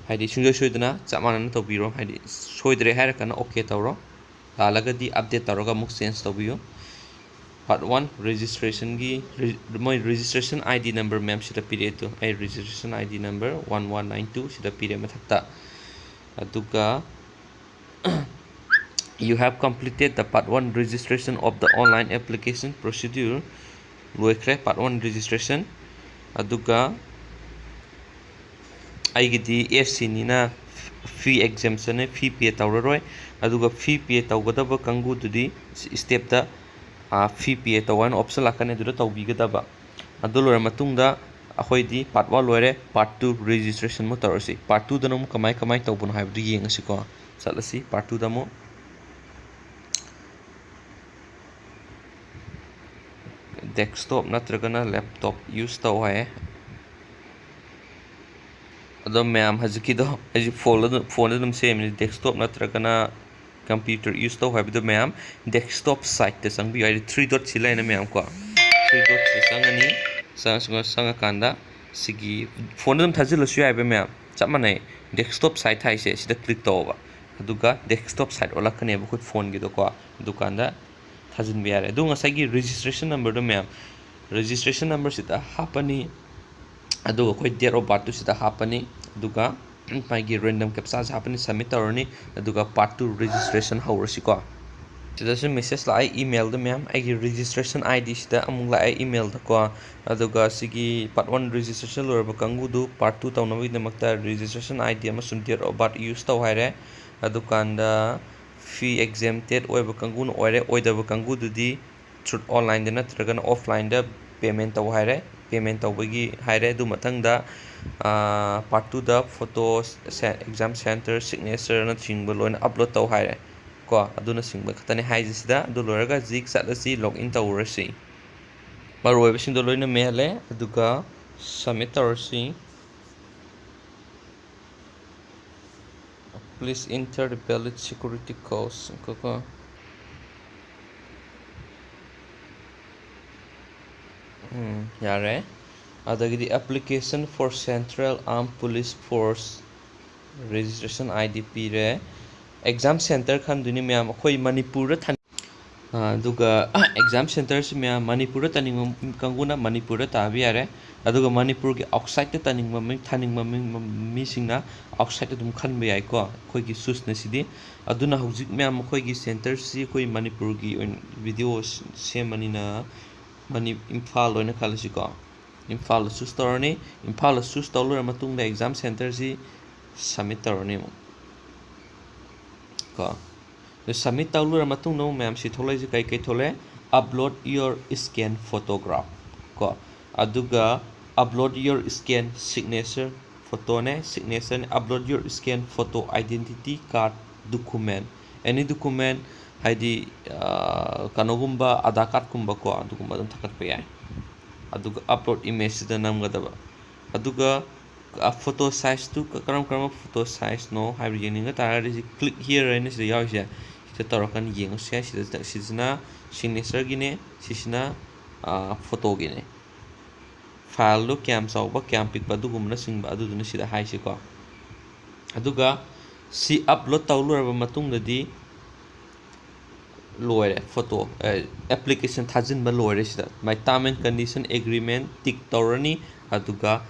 ꯍꯥꯏꯗꯤ ꯁꯨꯡꯁꯣꯏ ꯁꯣꯏꯗꯅ ꯆꯞ ꯃꯥꯟꯅꯅ ꯇꯧꯕꯤꯔꯣ, ꯍꯥꯏꯗꯤ ꯁꯣꯏꯗ꯭ꯔꯦ ꯍꯥꯏꯔꯒꯅ OK ꯇꯧꯔꯣ, ꯂꯥꯜꯂꯒꯗꯤ update ꯇꯧꯔꯒ ꯑꯃꯨꯛ change ꯇꯧꯕꯤꯌꯨ꯫ Part one registration ꯒꯤ ꯔꯤ-, ꯃꯣꯏ registration ID number ꯃꯌꯥꯝ ꯁꯤꯗ ꯄꯤꯔꯛꯑꯦ꯫ ꯑꯗꯨ ꯑꯩ registration ID number one one nine two ꯁꯤꯗ ꯄꯤꯔꯦ ꯃꯊꯛꯇ꯫ ꯑꯗꯨꯒ "You have completed the part one registration of the online application procedure" ꯂꯣꯏꯈ꯭ꯔꯦ part one registration꯫ ꯑꯗꯨꯒ ꯑꯩꯒꯤꯗꯤ SC ꯅꯤꯅ fee exemption ꯅꯦ, fee pay ꯇꯧꯔꯔꯣꯏ꯫ ꯑꯗꯨꯒ fee pay ꯇꯧꯒꯗꯕ ꯀꯥꯡꯕꯨꯗꯨꯗꯤ step ꯇ, ꯑ, fee pay ꯇꯧ ꯍꯥꯏꯅ option ꯂꯥꯛꯀꯅꯤ, ꯑꯗꯨꯗ ꯇꯧꯕꯤꯒꯗꯕ꯫ ꯑꯗꯨ ꯂꯣꯏꯔ ꯃꯇꯨꯡꯗ ꯑꯩꯈꯣꯏꯗꯤ part one ꯂꯣꯏꯔꯦ, part two registration ꯑꯃꯨꯛ ꯇꯧꯔꯁꯤ꯫ Part two ꯗꯅ ꯑꯃꯨꯛ ꯀꯃꯥꯏ ꯀꯃꯥꯏ ꯇꯧꯕꯅꯣ ꯍꯥꯏꯕꯗꯨ ꯌꯦꯡꯉꯁꯤꯀꯣ꯫ ꯆꯠꯂꯁꯤ part two ꯗ ꯑꯃꯨꯛ꯫ Desktop ꯅꯠꯇ꯭ꯔꯒꯅ laptop use ꯇꯧ ꯍꯥꯏꯌꯦ꯫ ꯑꯗꯣ ꯃꯌꯥꯝ, ꯍꯧꯖꯤꯛꯀꯤꯗꯣ ꯑꯩꯁꯨ phone ꯗ ꯑꯗꯨꯝ, phone ꯗ ꯑꯗꯨꯝ ꯁꯦꯝꯃꯤꯅꯤ꯫ Desktop ꯅꯠꯇ꯭ꯔꯒꯅ computer use ꯇꯧ ꯍꯥꯏꯕꯗꯣ ꯃꯌꯥꯝ, desktop site ꯇ ꯆꯪꯕꯤꯌꯨ꯫ ꯍꯥꯏꯗꯤ three dot ꯁꯤ ꯂꯩꯅ ꯃꯌꯥꯝ ꯀꯣ, three dot ꯁꯤ ꯆꯪꯉꯅꯤ꯫ ꯆꯪꯉ-, ꯆꯪꯉꯀꯥꯟꯗ ꯁꯤꯒꯤ phone ꯗ ꯑꯗꯨꯝ ꯊꯥꯖꯤꯜꯂꯁꯨ ꯌꯥꯏꯕ ꯃꯌꯥꯝ, ꯆꯞ ꯃꯥꯟꯅꯩ꯫ Desktop site ꯍꯥꯏꯁꯦ ꯁꯤꯗ click ꯇꯧꯑꯣꯕ, ꯑꯗꯨꯒ desktop site ꯑꯣꯜꯂꯛꯀꯅꯦꯕ ꯑꯩꯈꯣꯏ phone ꯒꯤꯗꯣꯀꯣ꯫ ꯑꯗꯨꯀꯥꯟꯗ ꯊꯥꯖꯤꯟꯕ ꯌꯥꯔꯦ꯫ ꯑꯗꯨ ꯉꯁꯥꯏꯒꯤ registration number ꯗꯣ ꯃꯌꯥꯝ, registration number ꯁꯤꯗ ꯍꯥꯞꯄꯅꯤ, ꯑꯗꯨꯒ ꯑꯩꯈꯣꯏ date of birth ꯇꯨ ꯁꯤꯗ ꯍꯥꯞꯄꯅꯤ, ꯑꯗꯨꯒ ꯃꯥꯒꯤ random captcha ꯁꯦ ꯍꯥꯞꯄꯅꯤ, submit ꯇꯧꯔꯅꯤ, ꯑꯗꯨꯒ part two registration ꯍꯧꯔꯁꯤꯀꯣ꯫ ꯁꯤꯗꯁꯨ message ꯂꯥꯛꯑꯦ email ꯗ ꯃꯌꯥꯝ, ꯑꯩꯒꯤ registration ID ꯁꯤꯗ ꯑꯃꯨꯛ ꯂꯥꯛꯑꯦ email ꯗꯀꯣ꯫ ꯑꯗꯨꯒ ꯁꯤꯒꯤ part one registration ꯂꯣꯏꯔꯕ ꯀꯥꯡꯕꯨꯗꯨ part two ꯇꯧꯅꯕꯒꯤꯗꯃꯛꯇ registration ID ꯑꯃꯁꯨꯡ date of birth use ꯇꯧ ꯍꯥꯏꯔꯦ꯫ ꯑꯗꯨꯀꯥꯟꯗ fee exempted ꯑꯣꯏꯕ ꯀꯥꯡꯕꯨꯅ ꯑꯣꯏꯔꯦ, ꯑꯣꯏꯗꯕ ꯀꯥꯡꯕꯨꯗꯨꯗꯤ ꯊ꯭ꯔꯨ ꯑꯣꯟꯂꯥꯏꯟꯗ ꯅꯠꯇ꯭ꯔꯒꯅ ꯑꯣꯐꯂꯥꯏꯟꯗ ꯄꯦꯃꯦꯟ ꯇꯧ ꯍꯥꯏꯔꯦ꯫ ꯄꯦꯃꯦꯟ ꯇꯧꯕꯒꯤ ꯍꯥꯏꯔꯦ꯫ ꯑꯗꯨ ꯃꯊꯪꯗ ꯄꯥꯔꯠ ꯇꯨꯗ ꯐꯣꯇꯣ, ꯑꯦꯛꯖꯥꯝ ꯁꯦꯟꯇꯔ, ꯁꯤꯒꯅꯦꯆꯔꯅꯆꯤꯡꯕ ꯂꯣꯏꯅ ꯑꯞꯂꯣꯗ ꯇꯧ ꯍꯥꯏꯔꯦ꯫ ꯀꯣ, ꯑꯗꯨꯅꯆꯤꯡꯕ ꯈꯛꯇꯅꯤ ꯍꯥꯏꯔꯤꯁꯤꯗ꯫ ꯑꯗꯨ ꯂꯣꯏꯔꯒ ꯖꯤꯛ ꯆꯠꯂꯁꯤ, ꯂꯣꯒ ꯏꯟ ꯇꯧꯔꯁꯤ꯫ ꯃꯔꯨꯑꯣꯏꯕꯁꯤꯡꯗꯣ ꯂꯣꯏꯅ ꯃꯦꯜꯂꯦ, ꯑꯗꯨꯒ ꯁꯕꯃꯤꯠ ꯇꯧꯔꯁꯤ꯫ Please enter the valid security codes ꯀꯣ꯫ ꯎꯝ, ꯌꯥꯔꯦ꯫ ꯑꯗꯒꯤꯗꯤ application for Central Armed Police Force registration I D ꯄꯤꯔꯦ꯫ ꯑꯦꯛꯖꯥꯝ ꯁꯦꯟꯇꯔ ꯈꯟꯗꯣꯏꯅꯤ ꯃꯌꯥꯝ꯫ ꯑꯩꯈꯣꯏ ꯃꯅꯤꯄꯨꯔꯗ ꯊꯥꯅꯤꯡ-, ꯑ, ꯑꯗꯨꯒ ꯑꯦꯛꯖꯥꯝ ꯁꯦꯟꯇꯔꯁꯤ ꯃꯌꯥꯝ ꯃꯅꯤꯄꯨꯔꯗ ꯇꯥꯅꯤꯡꯕ ꯀꯥꯡꯕꯨꯅ ꯃꯅꯤꯄꯨꯔꯗ ꯇꯥꯕ ꯌꯥꯔꯦ꯫ ꯑꯗꯨꯒ ꯃꯅꯤꯄꯨꯔꯒꯤ ꯑꯥꯎꯠꯁꯥꯏꯠꯇ ꯇꯥꯅꯤꯡꯕ ꯃꯤ, ꯊꯥꯅꯤꯡꯕ ꯃꯤ, ꯃꯤꯁꯤꯡꯅ ꯑꯥꯎꯠꯁꯥꯏꯠꯇ ꯑꯗꯨꯝ ꯈꯟꯕ ꯌꯥꯏꯀꯣ꯫ ꯑꯩꯈꯣꯏꯒꯤ ꯆꯨꯁꯅ ꯁꯤꯗꯤ꯫ ꯑꯗꯨꯅ ꯍꯧꯖꯤꯛ ꯃꯌꯥꯝ ꯑꯩꯈꯣꯏꯒꯤ ꯁꯦꯟꯇꯔꯁꯤ ꯑꯩꯈꯣꯏ ꯃꯅꯤꯄꯨꯔꯒꯤ ꯑꯣꯏꯅ ꯚꯤꯗꯤꯑꯣ ꯁꯦꯝꯕꯅꯤꯅ ꯃꯅꯤ-, ꯏꯝꯐꯥꯜ ꯑꯣꯏꯅ ꯈꯜꯂꯁꯤꯀꯣ꯫ ꯏꯝꯐꯥꯜꯗ ꯆꯨꯁ ꯇꯧꯔꯅꯤ꯫ ꯏꯝꯐꯥꯜꯗ ꯆꯨꯁ ꯇꯧ ꯂꯣꯏꯔ ꯃꯇꯨꯡꯗ ꯑꯦꯛꯖꯥꯝ ꯁꯦꯟꯇꯔꯁꯤ ꯁꯕꯃꯤꯠ ꯇꯧꯔꯅꯤ ꯑꯃꯨꯛ ꯀꯣ꯫ ꯑꯗꯨ ꯁꯕꯃꯤꯠ ꯇꯧ ꯂꯣꯏꯔ ꯃꯇꯨꯡꯗ ꯑꯃꯨꯛ ꯃꯌꯥꯝ ꯁꯤ ꯊꯣꯛꯂꯛꯏꯁꯦ ꯀꯩ ꯀꯩ ꯊꯣꯛꯂꯛꯑꯦ? Upload your scan photograph ꯀꯣ, ꯑꯗꯨꯒ upload your scan signature, ꯐꯣꯇꯣꯅꯦ, ꯁꯤꯒꯅꯦꯆꯔꯅꯦ, upload your scan photo, identity card, document, any document, ꯍꯥꯏꯗꯤ, ꯑ, ꯀꯩꯅꯣꯒꯨꯝꯕ, ꯑꯙꯥꯔ ꯀꯥꯔꯠꯀꯨꯝꯕꯀꯣ, ꯑꯗꯨꯒꯨꯝꯕ ꯑꯗꯨꯝ ꯊꯥꯒꯠꯄ ꯌꯥꯏ꯫ ꯑꯗꯨꯒ upload image ꯁꯤꯗ ꯅꯝꯒꯗꯕ꯫ ꯑꯗꯨꯒ, ꯑ, ꯐꯣꯇꯣ ꯁꯥꯏꯖꯇꯨ ꯀ-, ꯀꯔꯝ ꯀꯔꯝꯕ ꯐꯣꯇꯣ ꯁꯥꯏꯖꯅꯣ ꯍꯥꯏꯕꯗꯨ ꯌꯦꯡꯅꯤꯡꯕ ꯇꯥꯔꯒꯗꯤ ꯁꯤ click here ꯍꯥꯏꯅ ꯁꯤꯗ ꯌꯥꯎꯔꯤꯁꯦ, ꯁꯤꯗ ꯇꯧꯔꯀꯥꯟꯗ ꯌꯦꯡꯉꯁꯨ ꯌꯥꯏ꯫ ꯁꯤꯗ, ꯁꯤꯁꯤꯅ ꯁꯤꯒꯅꯦꯆꯔꯒꯤꯅꯦ, ꯁꯤꯁꯤꯅ, ꯑ, ꯐꯣꯇꯣꯒꯤꯅꯦ꯫ ꯐꯥꯏꯜꯗꯣ ꯀꯌꯥꯝ ꯆꯥꯎꯕ, ꯀꯌꯥꯝ ꯄꯤꯛꯄ, ꯑꯗꯨꯒꯨꯝꯕꯅꯆꯤꯡꯕ ꯑꯗꯨꯗꯨꯅ ꯁꯤꯗ ꯍꯥꯏꯁꯤꯀꯣ꯫ ꯑꯗꯨꯒ ꯁꯤ upload ꯇꯧ ꯂꯣꯏꯔꯕ ꯃꯇꯨꯡꯗꯗꯤ ꯂꯣꯏꯔꯦ, ꯐꯣꯇꯣ, ꯑꯦ, application ꯊꯥꯖꯤꯟꯕ ꯂꯣꯏꯔꯦ꯫ ꯁꯤꯗ my term and condition agreement tick ꯇꯧꯔꯅꯤ, ꯑꯗꯨꯒ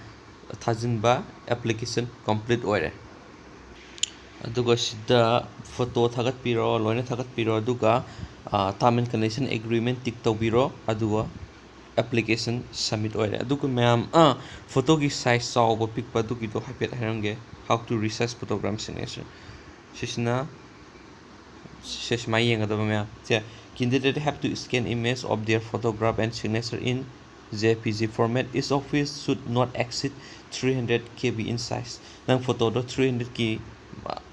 ꯊꯥꯖꯤꯟꯕ application complete ꯑꯣꯏꯔꯦ꯫ ꯑꯗꯨꯒ ꯁꯤꯗ ꯐꯣꯇꯣ ꯊꯥꯒꯠꯄꯤꯔꯣ, ꯂꯣꯏꯅ ꯊꯥꯒꯠꯄꯤꯔꯣ, ꯑꯗꯨꯒ, ꯑ, term and condition agreement tick ꯇꯧꯕꯤꯔꯣ, ꯑꯗꯨꯒ application submit ꯑꯣꯏꯔꯦ꯫ ꯑꯗꯨꯒ ꯃꯌꯥꯝ, ꯑ, ꯐꯣꯇꯣꯒꯤ ꯁꯥꯏꯖ ꯆꯥꯎꯕ ꯄꯤꯛꯄ ꯑꯗꯨꯒꯤꯗꯣ ꯍꯥꯏꯐꯦꯠ ꯍꯥꯏꯔꯝꯒꯦ, how to resize photograph signature꯫ ꯁꯤꯁꯤꯅ, ꯁꯦ ꯁꯨꯃꯥꯏꯅ ꯌꯦꯡꯒꯗꯕ ꯃꯌꯥꯝ꯫ ꯁꯦ Candidate have to scan image of their photograph and signature in J P G format. Each office should not exceed three hundred K B in size. ꯅꯪ ꯐꯣꯇꯣꯗꯣ three ꯍꯟꯗ꯭ꯔꯦꯠꯀꯤ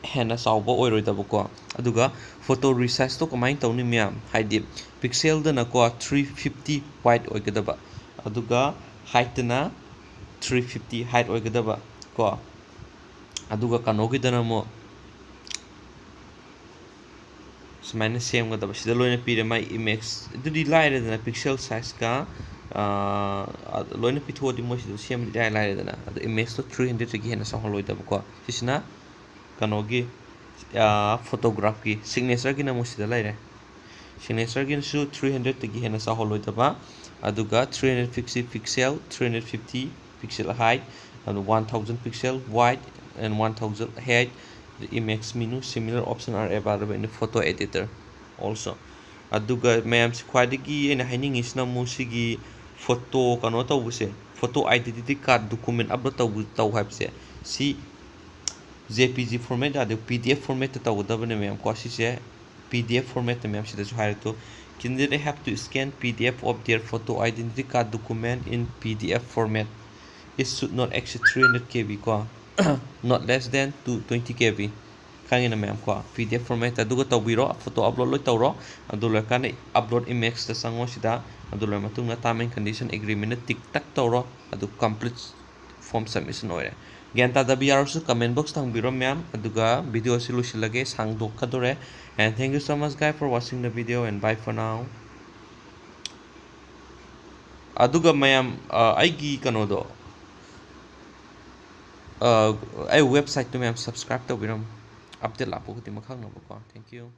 ꯍꯦꯟꯅ ꯆꯥꯎꯕ ꯑꯣꯏꯔꯣꯏꯗꯕꯀꯣ꯫ ꯑꯗꯨꯒ photo ꯔꯤꯁꯥꯏꯖꯇꯣ ꯀꯃꯥꯏꯅ ꯇꯧꯅꯤ ꯃꯌꯥꯝ? ꯍꯥꯏꯗꯤ ꯄꯤꯛꯁꯦꯜꯗꯅꯀꯣ ꯊ꯭ꯔꯤ ꯐꯤꯐꯇꯤ ꯋꯥꯏꯠ ꯑꯣꯏꯒꯗꯕ, ꯑꯗꯨꯒ ꯍꯥꯏꯠꯇꯅ ꯊ꯭ꯔꯤ ꯐꯤꯐꯇꯤ ꯍꯥꯏꯠ ꯑꯣꯏꯒꯗꯕ ꯀꯣ꯫ ꯑꯗꯨꯒ ꯀꯩꯅꯣꯒꯤꯗꯅ ꯑꯃꯨꯛ ꯁꯨꯃꯥꯏꯅ ꯁꯦꯝꯒꯗꯕ꯫ ꯁꯤꯗ ꯂꯣꯏꯅ ꯄꯤꯔꯦ ꯃꯥꯏ ꯏꯃꯦꯖ꯫ ꯑꯗꯨꯗꯤ ꯂꯥꯏꯔꯦꯗꯅ, ꯄꯤꯛꯁꯦꯜ ꯁꯥꯏꯖꯀ ꯂꯣꯏꯅ ꯄꯤꯊꯣꯛꯑꯗꯤ ꯃꯣꯏ ꯁꯤꯗ ꯁꯦꯝꯕꯗꯤ ꯏꯔꯥꯏ ꯂꯥꯏꯔꯦꯗꯅ꯫ ꯑꯗꯣ ꯏꯃꯦꯖꯇꯣ ꯊ꯭ꯔꯤ ꯍꯟꯗ꯭ꯔꯦꯠꯇꯒꯤ ꯍꯦꯟꯅ ꯆꯥꯎꯍꯜꯂꯣꯏꯗꯕꯀꯣ꯫ ꯁꯤꯁꯤꯅ ꯀꯩꯅꯣꯒꯤ ꯐꯣꯇꯣꯒ꯭ꯔꯥꯐꯀꯤ ꯁꯤꯒꯅꯦꯆꯔꯒꯤꯅ ꯑꯃꯨꯛ ꯁꯤꯗ ꯂꯩꯔꯦ꯫ ꯁꯤꯒꯅꯦꯆꯔꯒꯤꯁꯨ ꯊ꯭ꯔꯤ ꯍꯟꯗ꯭ꯔꯦꯠꯇꯒꯤ ꯍꯦꯟꯅ ꯆꯥꯎꯍꯜꯂꯣꯏꯗꯕ, ꯑꯗꯨꯒ three hundred fifty pixel, three hundred fifty pixel height, ꯑꯗꯨ one thousand pixel width and one thousand height. The image menu, similar option are available in the photo editor also. ꯑꯗꯨꯒ ꯃꯌꯥꯝꯁꯤ ꯈ꯭ꯋꯥꯏꯗꯒꯤ ꯑꯩꯅ ꯍꯥꯏꯅꯤꯡꯉꯤꯁꯤꯅ ꯑꯃꯨꯛ ꯁꯤꯒꯤ ꯐꯣꯇꯣ ꯀꯩꯅꯣ ꯇꯧꯕꯁꯦ, photo identity card document upload ꯇꯧꯕ, ꯇꯧ ꯍꯥꯏꯕꯁꯦ, ꯁꯤ ꯖꯦ ꯄꯤ ꯖꯤ ꯐꯣꯔꯃꯦꯠ ꯌꯥꯗꯦ, ꯄꯤ ꯗꯤ ꯑꯦꯐ ꯐꯣꯔꯃꯦꯠꯇ ꯇꯧꯒꯗꯕꯅꯦ ꯃꯌꯥꯝ ꯀꯣ꯫ ꯁꯤꯁꯦ ꯄꯤ ꯗꯤ ꯑꯦꯐ ꯐꯣꯔꯃꯦꯠꯇ ꯃꯌꯥꯝ ꯁꯤꯗꯁꯨ ꯍꯥꯏꯔꯛꯇꯣ, candidate have to scan P D F of their photo identity card document in P D F format. It should not exceed three hundred K B ꯀꯣ, not less than two twenty K B꯫ ꯈꯪꯉꯤꯅ ꯃꯌꯥꯝ ꯀꯣ, ꯄꯤ D F ꯐꯣꯔꯃꯦꯠꯇ ꯑꯗꯨꯒ ꯇꯧꯕꯤꯔꯣ, photo upload ꯂꯣꯏ ꯇꯧꯔꯣ꯫ ꯑꯗꯨ ꯂꯣꯏꯔꯀꯥꯟꯗ ꯑꯞꯂꯣꯗ ꯏꯃꯦꯖꯇ ꯆꯪꯉꯣ ꯁꯤꯗ꯫ ꯑꯗꯨ ꯂꯣꯏꯔ ꯃꯇꯨꯡꯗ term and condition agreement ꯇꯤꯛ ꯇꯛ ꯇꯧꯔꯣ, ꯑꯗꯨ complete form submission ꯑꯣꯏꯔꯦ꯫ ꯒ꯭ꯌꯥꯟ ꯇꯥꯗꯕ ꯌꯥꯎꯔꯁꯨ comment box ꯊꯝꯕꯤꯔꯣ ꯃꯌꯥꯝ, ꯑꯗꯨꯒ video ꯑꯁꯤ ꯂꯣꯏꯁꯤꯜꯂꯒꯦ, ꯁꯥꯡꯗꯣꯛꯀꯗꯣꯔꯦ꯫ And thank you so much guys for watching the video and bye for now. ꯑꯗꯨꯒ ꯃꯌꯥꯝ, ꯑ, ꯑꯩꯒꯤ ꯀꯩꯅꯣꯗꯣ, ꯑ, ꯑꯩ websiteꯇꯣ ꯃꯌꯥꯝ subscribe ꯇꯧꯕꯤꯔꯝꯃꯣ, update ꯂꯥꯛꯄ ꯈꯨꯗꯤꯡꯃꯛ ꯈꯪꯅꯕꯀꯣ꯫ Thank you.